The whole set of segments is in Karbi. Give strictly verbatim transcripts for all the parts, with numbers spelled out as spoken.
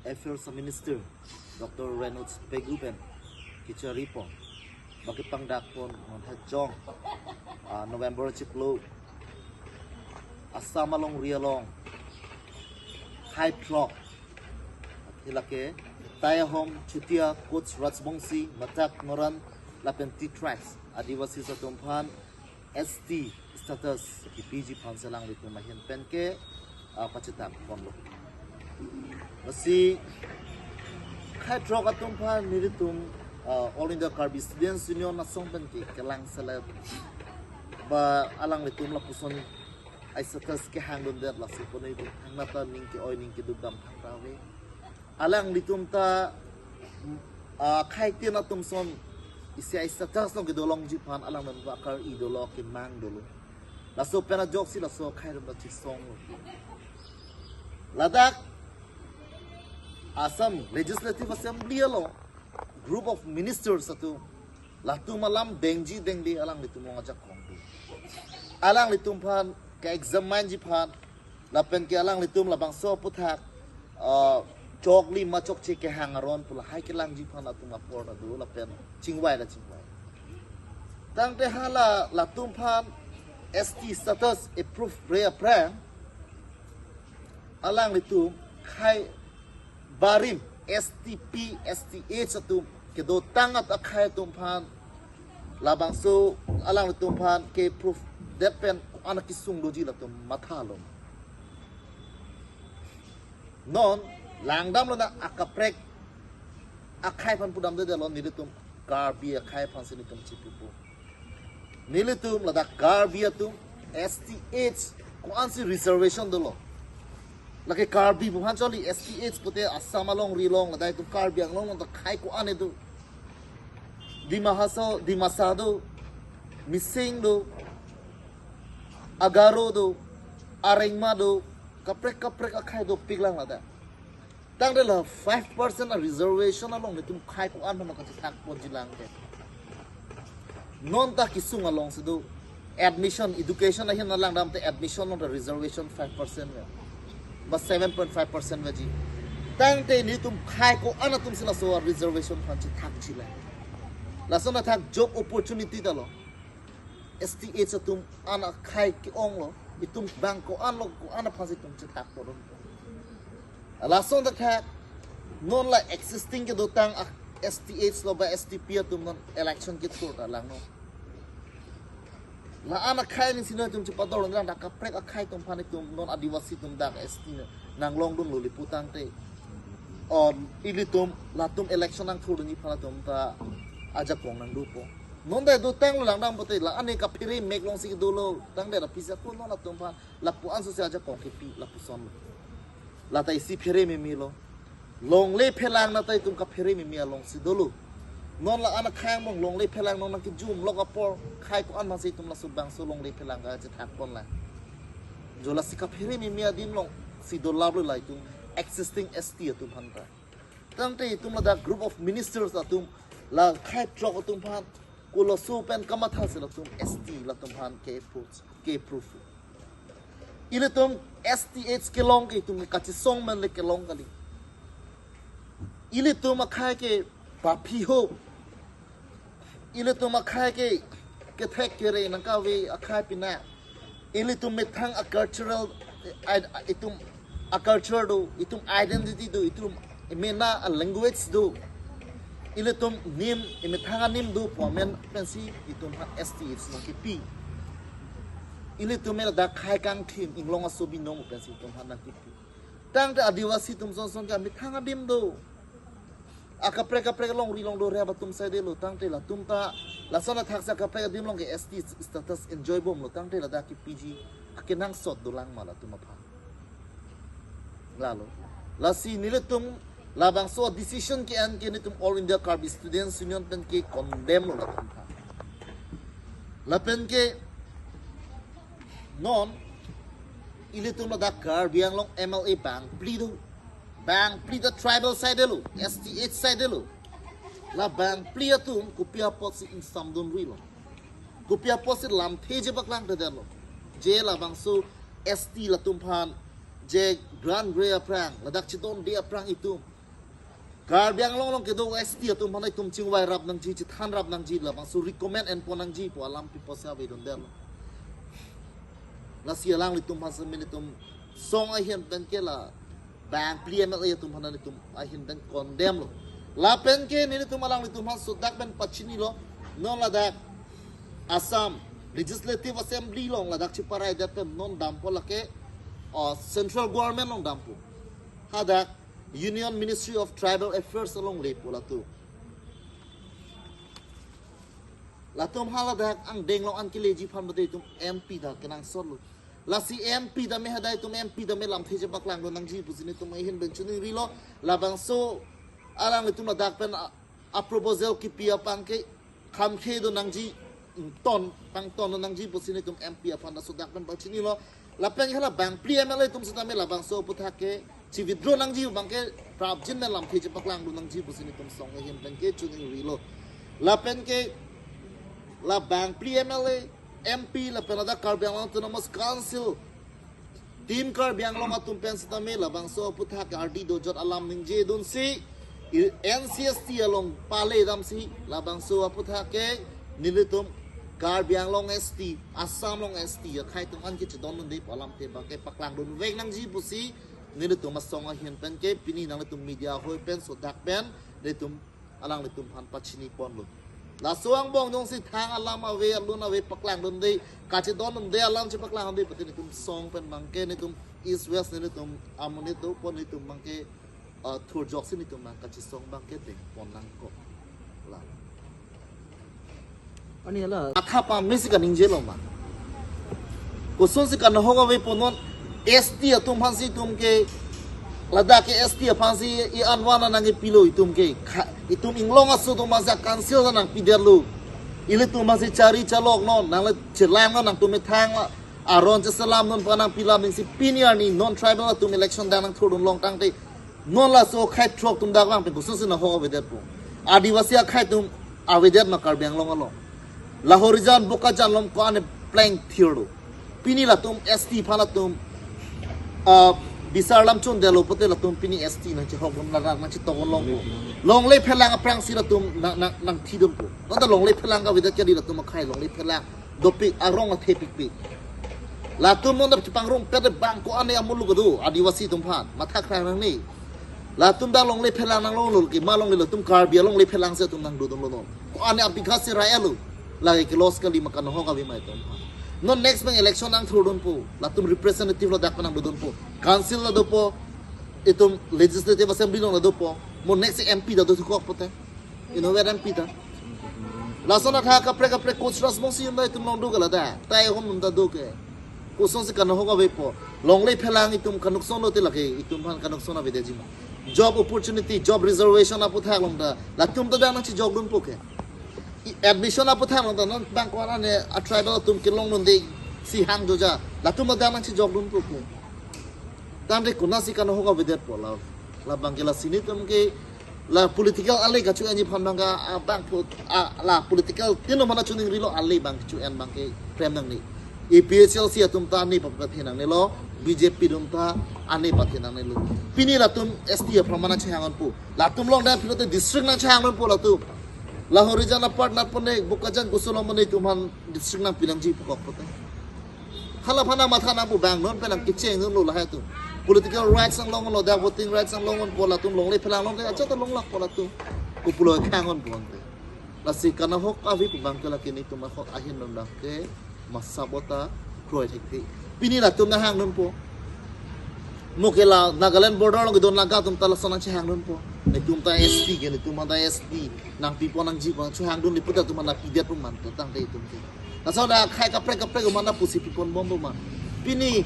Affairs Minister Doctor Ranoj Pegu pen kechari pon, baki pangdak pon non hajong, ah, November chiklo, Assam alongri along, Khai Throk, hilake, Tayahom, Chutia, Koch Rajbongsi, Matak, Moran, lapen T-Tribes, Adivasi atum aphan, S T status kipiji aphan si alanglitum ahin pen ke, ah, pachethang ponlo. Lasi Khai Throk atum aphan nelitum, ah, All India Karbi Students Union asong pen ke kelang selep ba alanglitum lapuson ai status kehangdundet, lasi pon itum thangnat ta ning ke-oi ning keduk damthang ta ave. Alanglitum ta, ah, khaitin atum ason isi ai status along kedo longji aphan alanglitum ta akar-i dolo, kemang dolo. Laso pen ajoksi laso akhai atum ta chesonglo. Ladak Assam Legislative Assembly along group of ministers atum, latum alam dengji dengde alanglitum along ajakong do. Alanglitum aphan ke-examine ji aphan, lapen ke alanglitum labangso aputhak, ah, choklim ma chokche kehang aron pu lahai kelangji aphan atum apor ta do, lapen chingvai ta chingvai. Tangte hala latum aphan S T status approve re aphrang, alanglitum khai barim S T P, S T H atum kedotang at akhai atum aphan, labangso alanglitum aphan ke-approve det pen ko-an akesung doji latum mathalo. Non langdamlo na, akaprek akhai aphan pudamdedetlo, nelitum Karbi akhai aphan si nelitum chipupo. Nelitum ladak Karbi atum S T H ko-an si reservation dolo. Lake Karbi pu aphan choli, S T H pute Assam alongri along, ladak itum Karbi Anglong along ta khai ko-an do. Dima Hasao, Dimasa do, Mising do, Agaro do, Arengma do, kaprek kaprek akhai dopiklang ladak. Tangte la five percent a-reservation along nelitum khai ko-an aphan kachethak ponji lang ke. Non ta kesung along si do, admission, education ahin nanglang dam te admission along ta reservation five percent ve, ba seven point five percent veji. Tangte nelitum khai ko-an atum si laso reservation aphan chethakji lang. Lason athak job opportunity ta lo. S T H atum an akhai ke-onglo, itum bang ko-an lo, ko-an aphan si itum chethak poron. Lason athak non la existing kedotang a-S T H lo ba S T P atum non election kethur ta langno. La-an akhai ning si non itum chepador lang, dak kaprek akhai atum aphan itum non Adivasi atum dak S T nanglongdunlo li pu tangte, um, ilitum latum election nangthurdunji aphan atum ta ajakong nangdopo. Non ta dotanglo langdam pute, la-an ke kaphere mek along si dolo, tangte la pisa ko non latum aphan lapu-an so si ajakong kepi, lapusonlo. La ta isi phere meme lo. Longle phelang na ta itum kaphere meme along si dolo. Non la-an akhai angbong longle phelang non nangkejum lok apor, khai ko-an aphan si itum laso bangso longle phelang kachethak pon lang. Jo lasi kaphere meme adim along si dolaplo la itum existing S T atum aphan ta. Tangte itum ladak group of ministers atum, la Khai Throk atum aphan, koloso pen kamatha si latum S T latum aphan ke-approve, ke-approve. Ilitum S T H kelong ke itum kachesong man le kelong kali. Ilitum akhai ke baphi ho. Ilitum akhai ke kethek kere nangkave akhai pina. Ilitum methang a-cultural, eh, id-, itum a-culture do, itum identity do, itum mena a-language do. Ilitum nim, imethang anim do pu amen pensi itum aphan S T H nangkepi. Ilitum me ladak khei kangthim, inglong aso binong pensi itum aphan nangkepi. Tangte Adivasi atum sonson ke methang adim do. Akaprek kaprek alongri along do rap atum saidelo, tangte latum ta lason athak si akaprek adim along ke S T status enjoy bomlo, tangte ladak kepiji akenangsot dolang ma latum aphan. Lalo. Lasi nelitum labangso decision ke-en ke nelitum All India Karbi Students Union pen ke condemn lo latum aphan. Lapen ke non ilitum ladak Karbi Anglong M L A bangphli do. Bangphli ta tribal saidelo, S T H saidelo. La bangphli atum kopi apot si ingsamdunrilo. Kopi apot si lamthe je paklangdedetlo. Je labangso S T latum aphan Je Grand Ray aphrang, ladak chedonde aphrang itum Karbi Anglong along kedo S T atum aphan itum chingvai rap nangji, chethan rap nangji, labangso recommend enpon nangji pu alam pi pusi avedun detlo. Lasi alanglitum aphan semin itum song ahin pen ke la bangphli M L A atum aphan itum ahin pen condemn lo. Lapen ke nelitum alanglitum aphan sodak pen pachinilo, non ladak Assam Legislative Assembly along ladak cheparai det pen non dampo lake, uh, Central Government along dampo. Hadak Union Ministry of Tribal Affairs along lepo latum. Latum haladak angdeng along an keleji aphan bade itum M P ta kenangsot lo. Lasi M P tame, hadak itum M P tame lamthe chepaklangdun nangji pusi nelitum ahin pen chiningrilo. Labangso alanglitum ladak pen a, a proposal kipi aphan ke khamkhedun nangji, ton, pangtondun nangji pusi nelitum M P aphan ta sodak pen pachinilo. Lapen hala bangphli M L A atum sitame labangso aputhak ke chi-withdraw nangji abang ke prapjin pen lamthe chepaklangdun nangji pusi nelitum song ahin pen ke chiningrilo. Lapen ke la bangphli M L A, M P lapen ladak Karbi Anglong Autonomous Council, Team Karbi Anglong atum pen sitame labangso aputhak ardi dojot alam ningjedunsi, i-, N C S T along pale damsi labangso aputhak ke nelitum Karbi Anglong S T, Assam along S T akhei atum an kechedondunde pu alamthe abang ke paklangdunvek nangji pusi nelitum asong ahin pen ke pini nanglitum media ahoi pen sodak pen nelitum alanglitum aphan pachiniponlo. Laso angbong jongsi thang alam ave, alun ave paklangdunde, kachedondunde alam chepaklangdunde pute nelitum song pen abang ke nelitum East West nelitum amonit dopo, nelitum abang ke, uh, thurjoksi nelitum abang kachesong abang ke dengpon nangkok. La. Ani hala. Atha pamesi kaningjelo ma. Kosonsi kanahok avepo non S T atum aphansi itum ke, ladak ke S T aphansi i-an van nangkepilo itum ke. Kha-, itum inglong aso atum aphansi council nangpidetlo. Ilitum aphansi chari chalok non, nangle chelang non, nangtum methang la aron cheselam non pu nangpilam nangsi pini arni non tribal atum election dang nangthurdun longtangte. Non laso akhei throk atum dak vang pen kosonsi nahok avedetpo. Adivasi akhei atum avedet ma Karbi Anglong along? La Horijan, Bokajan along ko-an pleng thir do. Pini latum S T aphan latum, ah, bisar lam chondetlo pute latum pini S T nangchehokdun, nang, nangchetokdun longpo. Longle phelang aphrangsi latum nang, nang, nangthidunpo. Non ta longle phelang kavedet ke di latum akhei longle phelang dopik arong athepikpik. Latum non ta chepangrumpet abang ko-an amuluk do, Adivasi atum aphan matha krai nangne. Latum ta longle phelang nanglonglo ke, ma longle latum Karbi alongle phelangsi atum nangdodunlo non. Ko-an abigha si rai alo. Lake ke loss kali ma kanahok ave ma itum aphan. Non next pen election nangthurdunpo. Latum representative ladak pen nangdodunpo. Council ta dopo. Itum Legislative Assembly along ta dopo. Mo next M P ta dothukok pute. Inutvet M P ta. Lason atha kaprek kaprek coach Rajbongsi atum ta itum along do ke ladak. Tai hom atum ta do ke. Kosonsi kanahok avepo? Longle phelang itum kanukson lote lake itum aphan kanukson avedetji ma? Job opportunity, job reservation aputhak along ta latum ta dang nangchejokdunpo ke. I-, admission aputhak along ta non bang ko-an a tribal atum kelongdundesi hang joja. Latum ta dang nangchejokdunpo ke. Tangte konatsi kanahok avedetpo la? Labang ke lasi nelitum ke la political ale kacho-enji aphan abang ke, ah, bang po, ah, la political tin lo mana chiningrilo, ale abang cho-en abang ke klem nangne. A P H L C atum ta ane pa-, pathe nangnelo, B J P atum ta ane pathe nangnelo. Pini latum S T aphrang mana chehang-onpo? Latum along dam pilote district nangchehang-onpo latum. La Horijan apart nat pone, Bokajan koson along pone itum aphan district nangpi nangji pukok pute. Hala aphan matha nangpo, bang non pen nangkechengdunlo lahai atum. Political rights nanglong-onlo, dak voting rights nanglong-onpo latum, longle phelang along ke ajat ta longlokpo latum. Kopulo khang-onpo ante. Lasi kanahok ave pu abang ke lake nelitum ahok ahin non dak ke masabota kroi thekthe. Pini latum nanghangdunpo. Mo ke la Nagaland border along kedo Naga atum ta lason nangchehangdunpo. Nelitum ta S T ke, nelitum ta S T nangpipon nangjipo, nangchehangdunde pu ta atum nangpidetpo ma tangte itum ke. Laso dak akhei kaprek kaprek atum nangpusi piponbompo ma? Pini,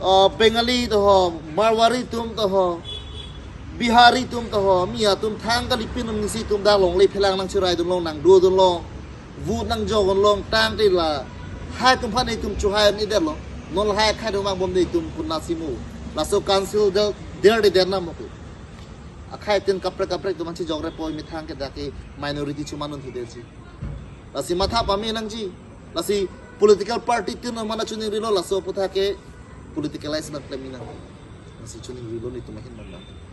uh, Bengali to ho, Marwari atum to ho, Bihari atum to ho, mi atum thang kali pin nangsi itum dak longle phelang nangcheraidunlong, nangdodunlong, vote nangjokdunlong tangte lahai atum aphan itum chohai-un-edetlo. Non lahai akhei atum vangbomde itum konatsi mo? Laso council del, der de der na mo ke. Akhei tin kaprek kaprek atum aphan chejokrepo, methang ke dak ke minority choman-un thidetji. Lasi matha pame nangji. Lasi political party tin mana chiningrilo, laso aputhak ke Politicalize bang klem nang. Lasi choningri lo netum ahin bang bang.